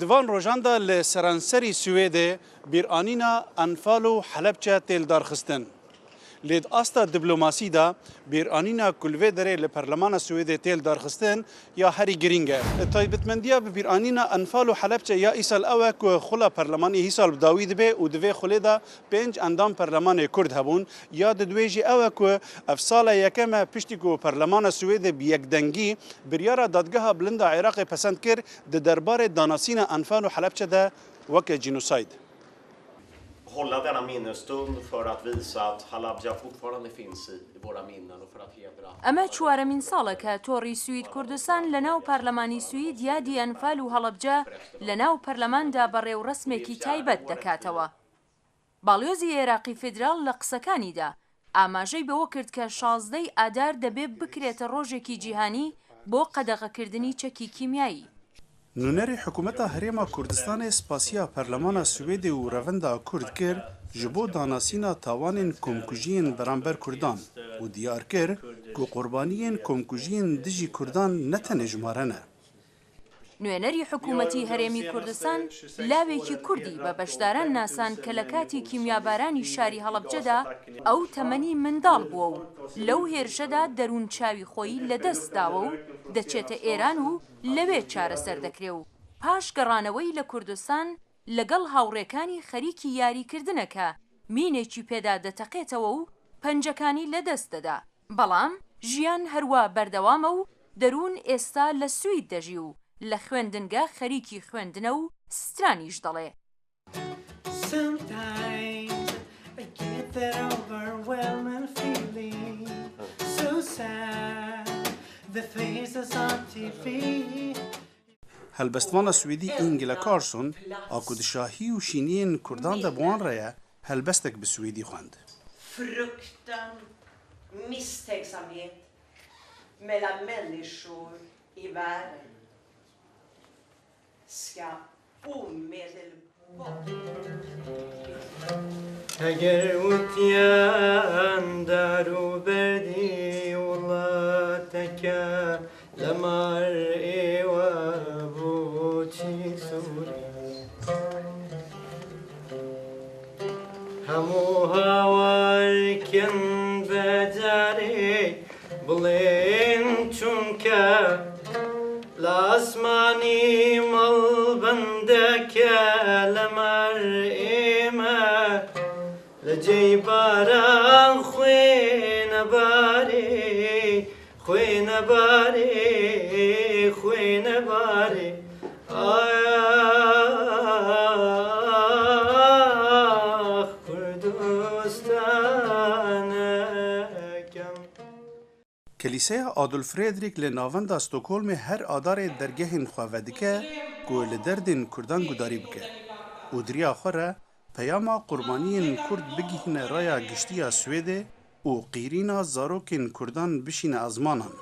Di van rojan de li seranserî Swêdê bîranîna Enfal û Helebçe tê lidarxistin. Lê di asta diplomasî de bîranîna ku li vê derê li Perlemana Swêdê tê lidarxistin ya herî girîng e. Taybetmendiya bi bîranîna Enfal û Helebçe ya îsal ew e ku xula perlemanî hîsal bi dawî dibe û di vê xulê de pênc endam perlemanê Kurd hebûn. Ya di duwê jî ew e ku ev sala yekem e piştî ku Perlemana Swêdê bi yekdengî biryara Dadgeha Bilind a Iraqê pesend kir di derbarê danasîna Enfal û Helebçe de weke cînosayd. Hålla denna minnesstund för att visa att Halabja fortfarande finns i våra minnen och för att hedra ئەمە چوارەمین ساڵە کە تۆڕی سوید کوردستان لە ناو پەرلەمانی سوید یادی ئەنفال و هەڵەبجە لە ناو پەرلەماندا بە ڕێوڕەسمێکی تایبەت دەکاتەوە. باڵیۆزی ئێراقی فیدراڵ لە قسەکانیدا ئاماژەی بەوە کرد کە 16 ی ئادار دەبێ بکرێتە ڕۆژێکی جیهانی بۆ قەدەغەکردنی چەکی کیمیایی. Nûnerê Hikûmeta Herêma Kurdistanê spasiya Perlemana Swêdê û Revenda Kurd kir ji bo danasîna tawanên komkujiyên beramber Kurdan û diyar kir ku qurbaniyên komkujiyên dijî Kurdan ne tenê jimare ne. نوێنەری حکوومەتی هەرێمی کوردستان لاوێکی کوردی بە بەشداران ناساند کە لە کاتی کیمیابارانی شاری هەڵەبجەدا ئەو تەمەنی منداڵ بووە و لەو هێرشەدا دەروون چاوی خۆی لە دەست داوە و دەچێتە ئێران و لەوێ چارەسەر دەکرێ و پاش گەڕانەوەی لە کوردستان لەگەڵ هاوڕێکانی خەریکی یاریکردنە کە مینێکی پێدا دەتەقێتەوە و پەنجەکانی لە دەست دەدا. بەڵام ژیان هەروا بەردەوامە و دەروون ئێستا لە سوید دەژی و لە خوێندنگە خەریکی خوێندنە و سترانیش دەڵێ. Helbestvana Swêdî Ingela Karlsson a ku di şahî û şîniyên Kurdan de bi wan re ye, helbestek bi Swêdî xwend. Fruktan, misstänksamhet mellan människor i världen ska omedelbart Heger wutiyan dar û berdî welatek e li mar êwe boçî sûrî Hemû hawar kin be carê بڵێن چونکە لە ئاسمانی مەڵبەندەکە لە مەر ئێمە لە جێی باران خوێنە بارێ خوێنە بارێ خوێنە بارێ ئاخ کوردستانەکەم. Kelîseya Adolf Fredrik li navenda Stockholmê her adarê dergehên xwe vedike ku li derdên Kurdan gudarî bike û di riya xwe re peyama qurbaniyên Kurd bigihîne raya giştî ya Swêdê û qîrîna zarokên Kurdan bişîne ezmanan.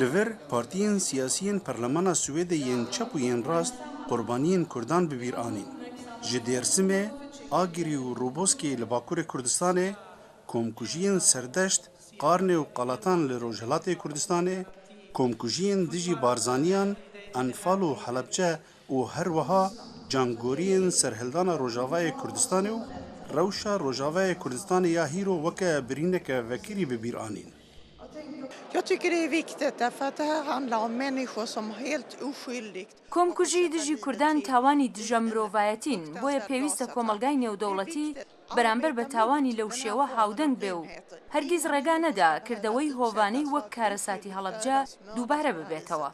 Li vir partiyên siyasî yên Perlemana Swêdê yên çep û yên rast qurbaniyên Kurdan bi bîr anîn. Ji Dêrsimê, Agirî û Roboskê li Bakurê Kurdistanê, komkujiyên Serdeşt, Qarnê û Qalatan li Rojhilatê Kurdistanê, komkujiyên dijî Barzaniyan, Enfal û Helebçe û her wiha. Cangoriyên serhildana Rojavayê Kurdistanê û rewşa Rojavayê Kurdistanê ya hîro weke birîneke vekirî bi bîr anîn. Jag tycker det är viktigt därför att det här handlar om människor som helt oskyldigt کۆمکوژی دژی کوردان تاوانی دژە مرۆڤایەتین، بۆیە پێویستە کۆمەڵگای نێودەوڵەتی بەرامبەر بە تاوانی لەو شێوە هاودەنگ بێ و هەرگیز ڕێگا نەدا کردەوەی هۆڤانەی وەک کارەساتی هەڵەبجە دووبارە ببێتەوە.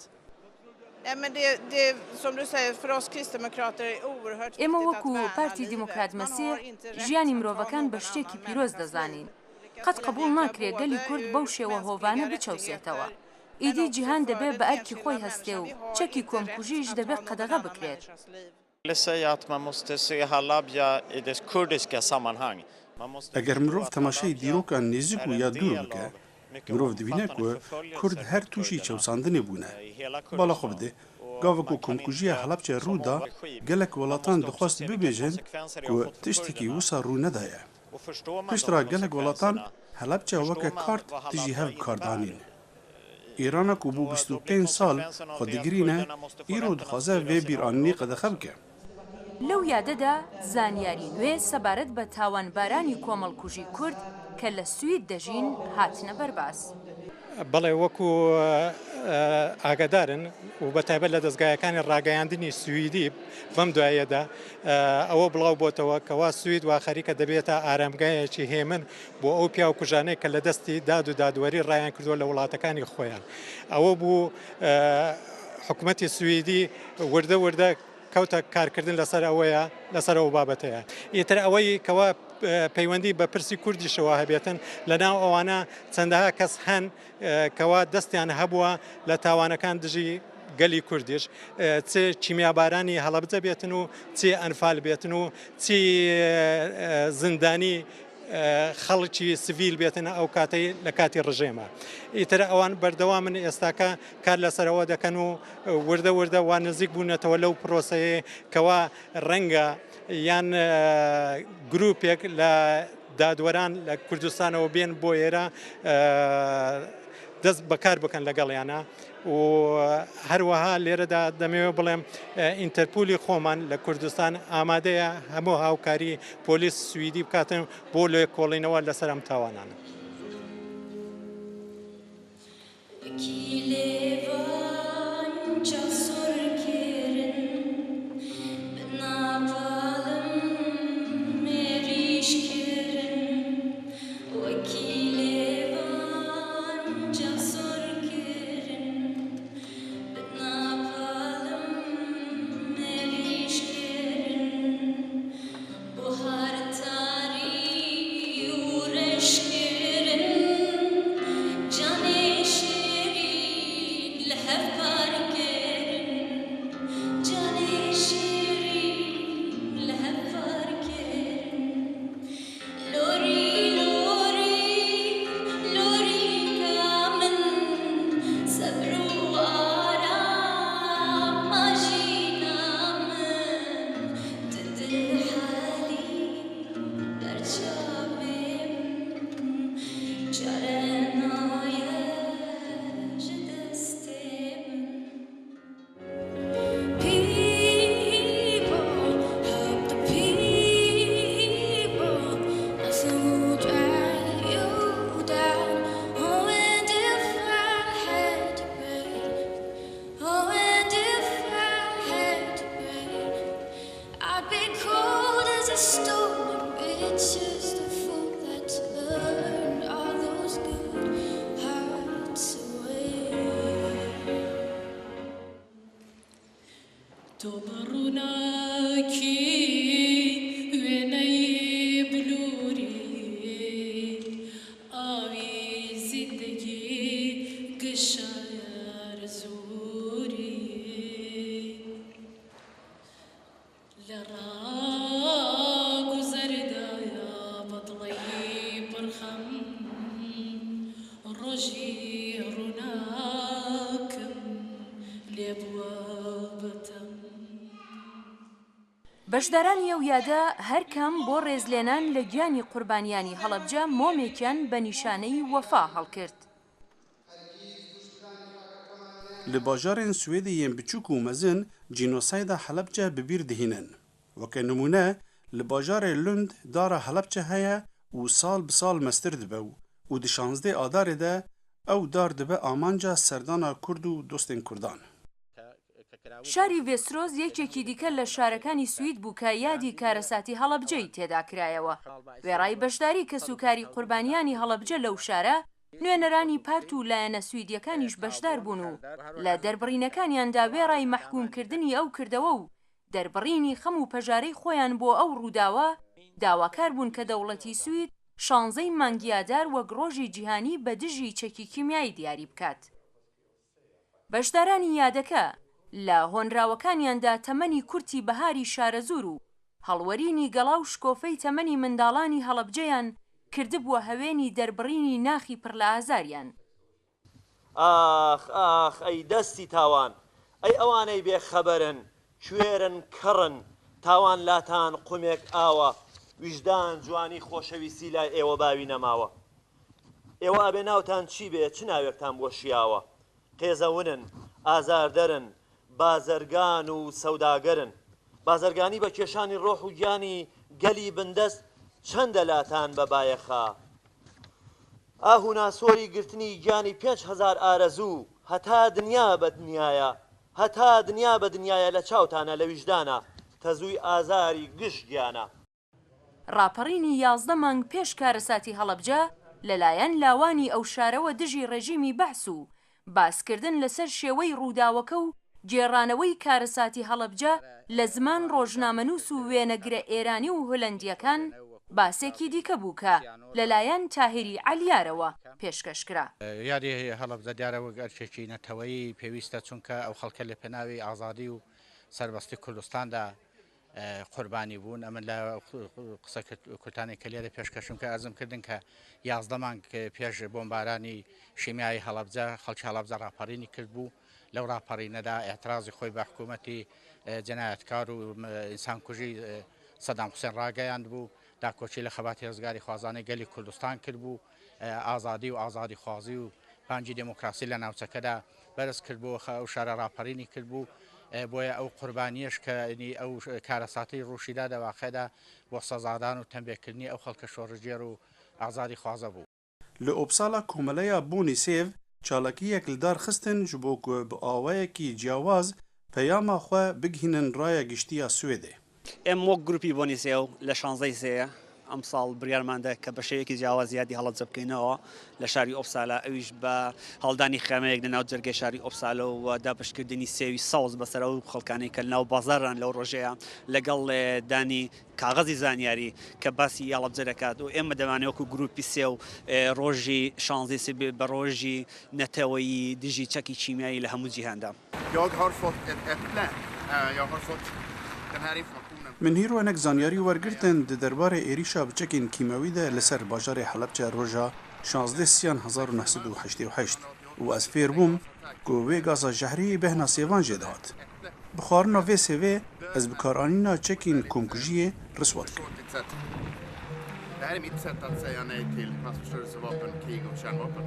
ئێمە وەکو پارتی دیموکرات مەسیح ژیانی مرۆڤەکان بە شتێکی پیرۆز دەزانین. قەت قبوڵ ناکرێ گەلی کورد بەو شێوە هۆڤانە بچەوسێتەوە. ئیدی جیهان دەبێ بە ئەرکی خۆی هەستێ و چەکی کۆمکوژیش دەبێ قەدەغە بکرێت. ئەگەر مرۆڤ تەماشای دیرۆکا نێزیک و یا دوور بکە، مرۆڤ دبینێ ku Kurd her tûşî çewsandinê bûne. Bala xwe bide, gava ku komkujiya Helebçe rû da, gelek welatan dixwest bibêjin ku tiştekî wisa rû nedaye. Piştra gelek welatan Helebçe weke kart dijî hev bi kar danîn. Îrana ku bû 25 sal xwe digirîne, îro dixwaze vê bîranînê qedexe bike. لەو یادەدا زانیاری نوێ سەبارەت بە تاوانبارانی کۆمەڵکوژی کورد کە لە سوید دەژین هاتنە بەرباس. بەڵێ وەکو ئاگادارن و بە تایبەت لە دەستگایەکانی ڕاگەیاندنی سویدی بەم دوایەدا ئەوە بڵاو بۆتەوە کەوا سوید وا خەریکە دەبێتە ئارامگایەکی هێمن بۆ ئەو پیاو کوژانەی کە لە دەستی داد و دادوەری ڕایان کردووە لە وڵاتەکانی خۆیان. ئەوە بوو حکوومەتی سویدی وردە وردە کەوتە کارکردن لەسەر ئەوەیە لەسەر ئەو بابەتەیە. ئیتر ئەوەی کەوا پەیوەندی بە پرسی کوردیشەوە هەبێتن لەناو ئەوانە چەندەها کەس هەن کەوا دەستیان هەبووە لە تاوانەکان دژی گەلی کوردیش، چ کیمیابارانی هەڵەبجە بێتن و چی ئەنفال بێتن و چی زیندانی خەڵکی سڤیل بێتن ئەو کاتەی لە کاتی ڕژێمە. ئیتر ئەوان بەردەوامن ئێستاکە کار لەسەرەوە دەکەن و وردە وردە وا نزیک بوونەتەوە لەو پرۆسەیە کەوا ڕەنگە یان گروپێک لە دادوەران لە کوردستانەوە بێن بۆ ئێرە دەست بەکار بکەن لەگەڵیانە. و هەروەها لێرەدا دەمەوێت بڵێم ئینتەرپولی خۆمان لە کوردستان ئامادەیە هەموو هاوکاری پۆلیس سویدی بکاتن بۆ لێکۆڵینەوە لەسەر ئەم تاوانانە. بەشدارانی ئەو یادە هەرکام بۆ ڕێزلێنان لە گیانی قوربانیانی هەڵەبجە مۆمێکیان بە نیشانەی وەفا هەڵکرد. Li bajarên Swêdê yên biçûk û mezin cînosayda Helebce bi bîr dihînin. Weke nimûne, li bajarê Lund dara Helebce heye û sal bi sal meztir dibe û di şanzdeh Adarê de ew dar dibe amanca serdana Kurd û dostên Kurdan. شاری ڤێسترۆس یەکێکی دیکە لە شارەکانی سوید بوو کە یادی کارەساتی هەڵەبجەی تێدا کرایەوە. وێڕای بەشداری کەسوکاری قوربانیانی هەڵەبجە لەو شارە، نوێنەرانی پارت و لایەنە سویدیەکانیش بەشدار بوون و لە دەربڕینەکانیاندا وێڕای مەحکوومکردنی ئەو کردەوە و دەربڕینی خەم و پەژارەی خۆیان بۆ ئەو ڕووداوە، داواکار بوون کە دەوڵەتی سوید شانزەی مانگی ئادار وەک ڕۆژی جیهانی بە دژی چەکی کیمیایی دیاری بکات. بەشدارانی یادەکە لە هۆنراوەکانیاندا تەمەنی کورتی بەهاری شارەزوور و هەڵوەرینی گەڵا و شکۆفەی تەمەنی منداڵانی هەڵەبجەیان کردبووە هەوێنی دەربڕینی ناخی پڕ لە ئازاریان. ئاخ ئاخ ئەی دەستی تاوان، ئەی ئەوانەی بێ خەبەرن، کوێرن کەڕن، تاوان لاتان قومێک ئاوە، ویژدان جوانی خۆشەویستی لای ئێوە باوی نەماوە. ئێوە ئەبێ ناوتان چی بێ چ ناوێکتان بۆ شیاوە؟ قێزەونن، ئازاردەرن، بازرگان و سەوداگەرن. بازرگانی بە کێشانی ڕۆح و گیانی گەلی بندەست چەندە لاتان بە بایەخە؟ ئاه و ناسۆری گرتنی گیانی 5000 ئارەزوو هەتا دنیا بە دنیایە هەتا دنیا بە دنیایە لە چاوتانە لە ویژدانە تەزووی ئازاری گشت گیانە. ڕاپەڕینی 11 مانگ پێش کارەساتی هەڵەبجە لەلایەن لاوانی ئەو شارەوە دژی ڕێژیمی بەعس و باسکردن لەسەر شێوەی ڕووداوەکە و گێڕانەوەی کارەساتی هەڵەبجە لە زمان ڕۆژنامەنووس و وێنەگرە ئێرانی و هولەندییەکان باسێکی دیکە بوو کە لەلایەن تاهیری عەلیارەوە پێشکەش کرا. یادی هەڵەبجە دیارە وەک ئەرکێکی نەتەوەیی پێویستە، چونکە ئەو خەڵکە لە پێناوی ئازادی و سەربەستی کوردستاندا قوربانی بوون. ئەمن لە قسە کورتانەی کە لێرە پێشکەشم کە ئەرزم کردن کە 11 مانگ پێش بۆمبارانی شیمیایی هەڵەبجە خەڵکی هەڵەبجە ڕاپەڕینی کرد بوو. لەو ڕاپەڕینەدا ئێعترازی خۆی بە حکوومەتی جەنایەتکار و ئینسانکوژی سەدام حوسێن ڕاگەیاند بوو، داکۆکی لە خەباتی ڕزگاریخوازانەی گەلی کوردستان کرد بوو، ئازادی و ئازادیخوازی و پانجی دێموکراسی لە ناوچەکەدا بەرز کردبوو، ئەو شارە ڕاپەڕینی کردبوو، بۆیە ئەو قوربانییەش کە ئەو کارەساتەی ڕووشیدا دە واقعدا بۆ سەزادان و تەمبێکردنی ئەو خەڵکە شۆڕشگێڕ و ئازادیخوازە بوو. Li Uppsala Komeleya Bonî Sêv çalakiyek li dar xistin ji bo ku bi awayekî ciyawaz peyama xwe bigihînin raya giştî ya Swêdê. ئێمە وەک گروپی بۆنی سێو لە شانزەی سێ ئەمساڵ بڕیارماندا کە بە شێوەیەکی جیاواز یادی هەڵەبجە بکەینەوە لە شاری ئۆپسالا، ئەویش بە هەڵدانی خێمەیەک لە ناو جەرگەی شاری ئۆپسالە و دابەشکردنی سێوی سەوز بەسەر ئەو خەڵکانەی کە لەناو بازاڕان لەو ڕۆژەیە لەگەڵ دانی کاغەزی زانیاری کە باسی هەڵەبجە دەکات و ئێمە دەمانەوێت وەکو گروپی سێو ڕۆژی شانزەی سێ بە ڕۆژی نەتەوەیی دژی چەکی کیمیایی لە هەموو جیهاندا. Jag har fått ett äpple. Jag har fått den här informationen. Min hîro hinek zanyarî wergirtin di derbarê êrîşa bi çekên kîmewî de li ser bajarê Helebçe roja şazdeh siyan 1988 û ez fêr bûm ku wê gaza jehrî bêhna sêvan jê dihat. Bi xwarina vê sêvê ez bikaranîna çekên komkujiyê riswa dikim. Det här är mitt sätt att säga nej till massförstörelsevapen, krig och kärnvapen.